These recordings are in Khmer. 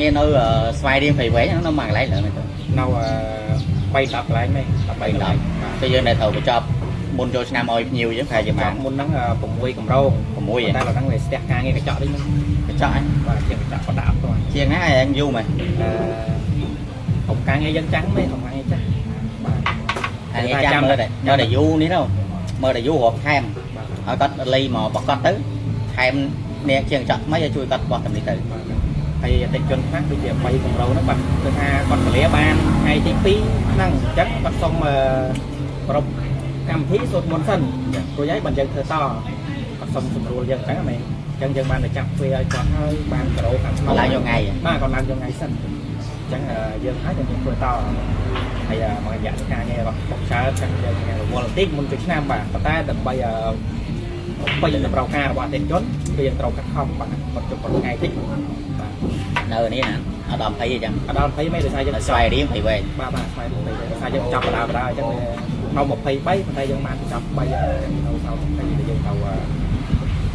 ងារនៅស្វាយរៀងព្រៃវែងហ្នឹងនៅមួយកន្លែងឡើយមែនទេ នៅ3 10កន្លែងមែន 3 10ពេលយើងដែលត្រូវបញ្ចប់មុនចូលឆ្នាំឲ្យភ្ញៀវយើងប្រហែលជាបាន ចប់មុនហ្នឹង6កម្រង 6 តែដល់ហ្នឹងវាស្ទះការងារកញ្ចក់នេះហ្នឹង កញ្ចក់ហ្នឹង បាទជាងកញ្ចក់ក៏ដាក់អត់ទាន់ ជាងណាឯងយូរមែន អឺผมការងារយើងចាំងមែនผมការងារចាស់បាទ អានេះចាំមើលតែមើលតែយូរនេះទៅមើលតែយូររាប់ថែម បាទ ឲ្យគាត់លៃមកប្រកាសទៅថែមអ្នកជាងកញ្ចក់ថ្មីឲ្យជួយគាត់បោះតំនេះទៅ បាទហើយអតិជនខ្លះដូចជា3កម្រងហ្នឹងបាទគឺថាគាត់ពលាបានថ្ងៃទី2ហ្នឹងអញ្ចឹងគាត់សុំអឺប្រពកម្មវិធីសូត្រមន្តសិនរួចហើយបើយើងធ្វើតគាត់សុំសម្រួលយើងអញ្ចឹងហ្នឹងអញ្ចឹងយើងបានទៅចាប់ពេលឲ្យគាត់ហើយបានការ៉ូខាងក្នុង ឡើងយកថ្ងៃ បាទគាត់ឡើងយកថ្ងៃសិនអញ្ចឹងយើងហើយយើងធ្វើតហើយមួយរយៈការងាររបស់បុកច្រើនចឹងយើងរវល់បន្តិចមុនទៅឆ្នាំបាទប៉ុន្តែដើម្បីពេញតម្រូវការរបស់អតិថិជនគឺយើងត្រូវកាត់ខំបាទគាត់ជប់គាត់ថ្ងៃតិចបាទ នៅនេះណាអត់ដល់20អញ្ចឹង អត់ដល់20មិនដោយសារយើង ស្វាយរៀងព្រៃវែង បាទបាទស្វែងរកដោយសារយើងចាប់បដាបដាអញ្ចឹងនៅ23ប៉ុន្តែយើងបានចាប់3នៅសល់20ដែលយើងទៅ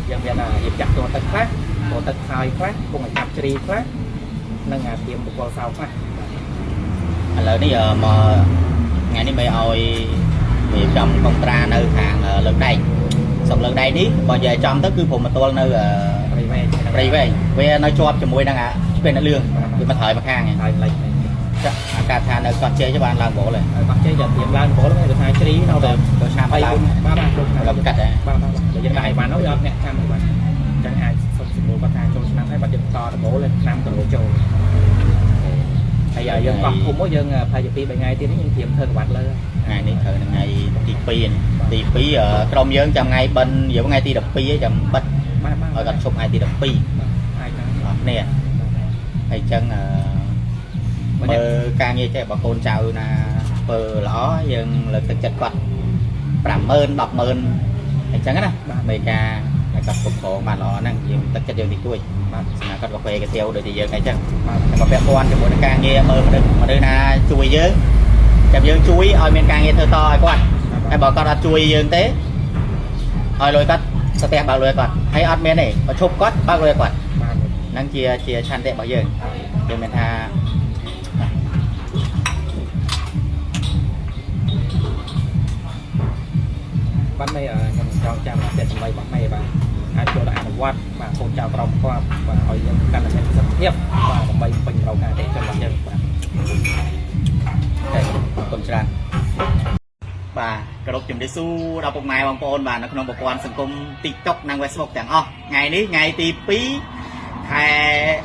យើងមានរៀបចាក់តទឹកខ្លះតទឹកខ្សោយខ្លះគង់ឲ្យចាប់ជ្រីខ្លះនិងអាទៀមបកលសោខ្លះ ឥឡូវនេះមកថ្ងៃនេះមិនឲ្យរៀបចំកុងត្រានៅខាងលើកដែកស្រុកលើកដែកនេះបើនិយាយចំទៅគឺព្រមទល់នៅ ព្រៃវែង ព្រៃវែងវានៅជាប់ជាមួយនឹងអាឆ្វេងលឿងវាមកថយមកខាង ហើយលិច ចាក់អាកាសថានៅកោះជ័យបានឡើងបលហើយ កោះជ័យจะទៀមឡើងបលហ្នឹងដោយសារជ្រីនៅតែ ចូលឆ្នាំឡើង បាទបាទលោក ឡើងកាត់ដែរ បាទបាទបាទយើងដាក់អីបាននោះយកអ្នកចាំអីបានអញ្ចឹងអាចសុំសម្រួលគាត់ថាចូលឆ្នាំហើយបាត់យើងតដបូលឆ្នាំទៅចូលហើយយើងកោះភូមិមកយើងប្រហែលជា2 3ថ្ងៃទៀតនេះយើងត្រៀមធ្វើក្បាត់លើ ថ្ងៃនេះត្រូវថ្ងៃទី2ទី2ក្រុមយើងចាំថ្ងៃបិណ្ឌយើងថ្ងៃទី12ចាំបិទ បាទបាទ ឲ្យគាត់ឈប់ថ្ងៃទី12 អាចណា អស់គ្នាហើយចឹងមើលការងារចេះបើកូនចៅណាធ្វើល្អយើងលើកទឹកចិត្តគាត់50000 100000អញ្ចឹងណាមេការឲ្យគាត់គ្រប់គ្រងបានល្អហ្នឹងយើងទឹកចិត្តយើងតិចតួច បាទ សម្រាប់គាត់កាហ្វេកាទៀវដូចជាយើងអីចឹង បាទ តែក៏ពាក់ព័ន្ធជាមួយនឹងការងារមើលមនុស្សមនុស្សណាជួយយើងចាំយើងជួយឲ្យមានការងារធ្វើតឲ្យគាត់ហើយបើគាត់អត់ជួយយើងទេឲ្យលុយគាត់ស្ទះបើកលុយគាត់ហើយអត់មានទេបើឈប់គាត់បើកលុយគាត់ បាទ ហ្នឹងជាជាឆន្ទៈរបស់យើងយើងមានថា បាទនេះខ្ញុំចង់ចាំតែសម្ដីរបស់មេបាទអាចចូលដល់អនុវត្តបាទកូនចៅក្រមគាត់បាទឲ្យយើងកាន់តែមានប្រសិទ្ធភាពបាទដើម្បីពេញត្រូវការអតិថិជនរបស់យើងបាទ តែអរគុណច្រើនបាទគោរពជំរាបសួរដល់ពុកម៉ែបងប្អូនបាទនៅក្នុងប្រព័ន្ធសង្គម TikTok និង Facebook ទាំងអស់ថ្ងៃនេះថ្ងៃទី2ខែ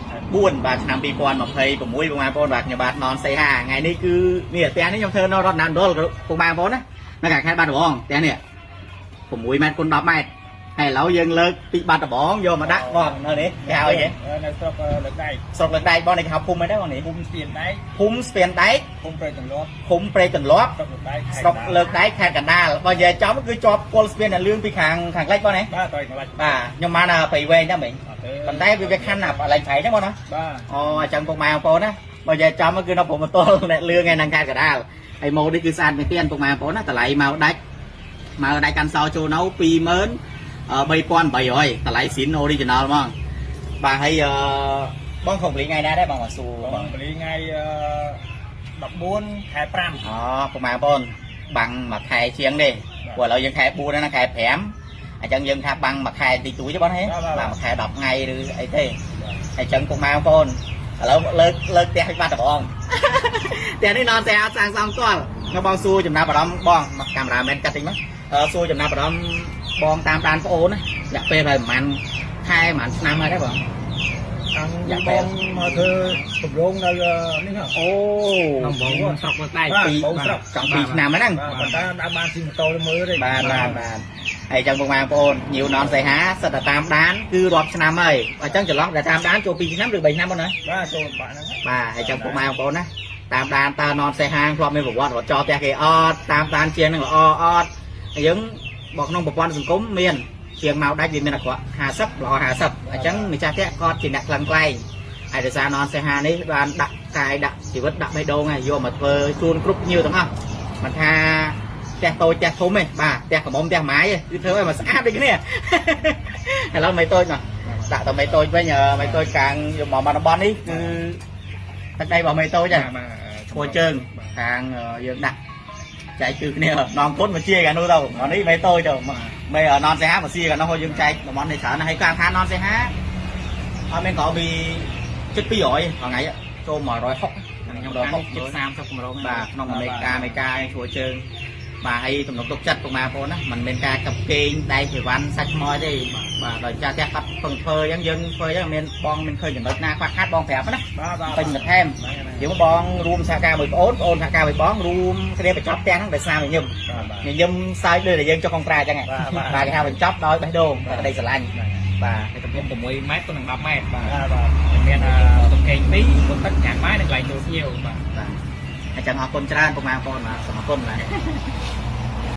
4បាទឆ្នាំ2026ពុកម៉ែបងប្អូនបាទខ្ញុំបាទននសេហាថ្ងៃនេះគឺនេះផ្ទះនេះខ្ញុំធ្វើនៅរតនមណ្ឌលពុកម៉ែបងប្អូនណានៅខាងខេត្តបាត់ដំបងផ្ទះនេះ6ម៉ែត្រគុណ10ម៉ែត្រហើយឥឡូវយើងលើកពីបាត់ដំបងយកមកដាក់បងនៅនេះគេហៅអីគេ នៅស្រុកលើកដែក ស្រុកលើកដែកបងនេះគេហៅភូមិអីដែរបងនេះ ភូមិស្ពានដែក ភូមិស្ពានដែក ភូមិព្រៃទន្លាប់ ភូមិព្រែកទន្លាប់ ស្រុកលើកដែក ស្រុកលើកដែកខេត្តកណ្ដាលបើនិយាយចំគឺជាប់គល់ស្ពានអ្នកលឿងពីខាងខាងលិចបងណា បាទត្រៃកន្លាច់ បាទខ្ញុំបានប្រៃវែងដែរមិញ អត់ទេ ប៉ុន្តែវាវាខណ្ឌណាកន្លែងប្រៃហ្នឹងបងណា បាទ អូអញ្ចឹងពុកម៉ែបងប្អូនណាបើនិយាយចំគឺនៅព្រំប្រទល់អ្នកលឿងឯនឹងខេត្តកណ្ដាលហើយម៉ូនេះគឺស្អាតមែនទែនពុកម៉ែបងប្អូនណាតម្លៃមកដាច់មកដាច់កាន់សោចូលនៅ23800តម្លៃស៊ីន original ហ្មងបាទហើយអឺបងខំលីថ្ងៃណាដែរបងមកសួរ ប បង ងពលីថ្ងៃ14ខែ5 អូពុកម៉ែបងប្អូនបាំងមួយខែជាងទេព្រោះឥឡូវយើងខែ4ហើយណាខែ5អញ្ចឹងយើងថាបាំងមួយខែតិចតួចទេបងហេបាទមួយខែ10ថ្ងៃឬអីទេអញ្ចឹងពុកម៉ែបងប្អូនឥឡូវលើកលើកផ្ទះឲ្យបាត់ដបង ផ្ទះនេះនอนតែអត់សាងសង់ផ្ទាល់ខ្ញុំបងសួរចំណាប់អារម្មណ៍បងមកកាមេរ៉ាមែនកាត់តិចមកអឺសួរចំណាប់អារម្មណ៍បងតាមដានប្អូនណារយៈពេលប្រហែលខែប្រហែលឆ្នាំហើយដែរបង ខាងបងមកធ្វើកម្រងនៅនេះហ៎ អូ ដំបងស្រុកលើកដែក បាទ ពី បងស្រុក ចង់2ឆ្នាំហើយហ្នឹង បាទប៉ុន្តែដើមបានជិះម៉ូតូទៅមើលទេ បាទបាទបាទហើយចឹងពុកម៉ែបងប្អូនញីវននសីហាសិតតែតាមដានគឺរាប់ឆ្នាំហើយអញ្ចឹងចន្លោះដែលតាមដានចូល2ឆ្នាំឬ3ឆ្នាំបងណា បាទចូលបាក់ហ្នឹង បាទហើយចឹងពុកម៉ែបងប្អូនណាតាមដានតើននសីហាធ្លាប់មានប្រវត្តិរត់ចោលផ្ទះគេអត់តាមដានជាងនឹងល្អអត់ហើយយើងបើក្នុងប្រព័ន្ធសង្គមមានជាងមកដាច់វាមានអាក្រក់50ល្អ50អញ្ចឹងម្ចាស់ផ្ទះគាត់ជាអ្នកក្លឹងក្លែងហើយដោយសារននសីហានេះបានដាក់កាយដាក់ជីវិតដាក់បេះដូងហើយយកមកធ្វើជូនគ្រប់ភ្ញៀវទាំងអស់មិនថា ផ្ទះតូចផ្ទះធំឯងបាទផ្ទះក្រមុំផ្ទះម៉ាយឯងគឺធ្វើឲ្យមកស្អាតដូចគ្នា ឥឡូវមិនតូចមក ដាក់ទៅមេតូចវិញមេតូចខាងយកមកតំបន់នេះគឺទឹកដីរបស់មេតូចហ្នឹង បាទ ឈួរជើងខាងយើងដាក់ចែកគឺគ្នានងពុតមកជាកាលនោះទៅមកនេះមេតូចទៅមេននសេហាមកស៊ីកាលនោះយើងចែកតំបន់នេះច្រើនហើយកាលថាននសេហាអត់មានក្រៅពីជិត200ថ្ងៃចូល160 ខ្ញុំដល់ជិត30កម្រង បាទក្នុងអាមេរិកាអាមេរិកាឈួរជើងបាទហើយទំនុកទុកចិត្តពុកម៉ែបងប្អូនណាมันមានការកັບកេងដែកជីវ៉ាន់សាច់ថ្មទេបាទដោយចាស់ផ្ទះគាត់ពឹងធ្វើអញ្ចឹងយើងធ្វើអញ្ចឹងមានបងមានឃើញចំណុចណាខ្វះខាតបងប្រាប់ណា បាទបាទ ពេញបន្ថែមយើងបងរួមសហការមួយបងអូនបងអូនសហការមួយបងរួមគ្នាបញ្ចប់ផ្ទះហ្នឹងដោយសារញញឹម បាទ ញញឹមសើចដូចតែយើងចុះកុងត្រាអញ្ចឹងបាទគេហៅបញ្ចប់ដោយបេះដូងក្តីស្រឡាញ់បាទ ហើយទំហំ6ម៉ែត្រទៅនឹង10ម៉ែត្របាទ បាទបាទ មានទំកេង2បន្ទឹកញ៉ាំបាយនិងកន្លែងចូលភ្ញៀវបាទ បាទអញ្ចឹងអរគុណច្រើនពុកម៉ែបងប្អូនបាទសូមអរគុណបាទ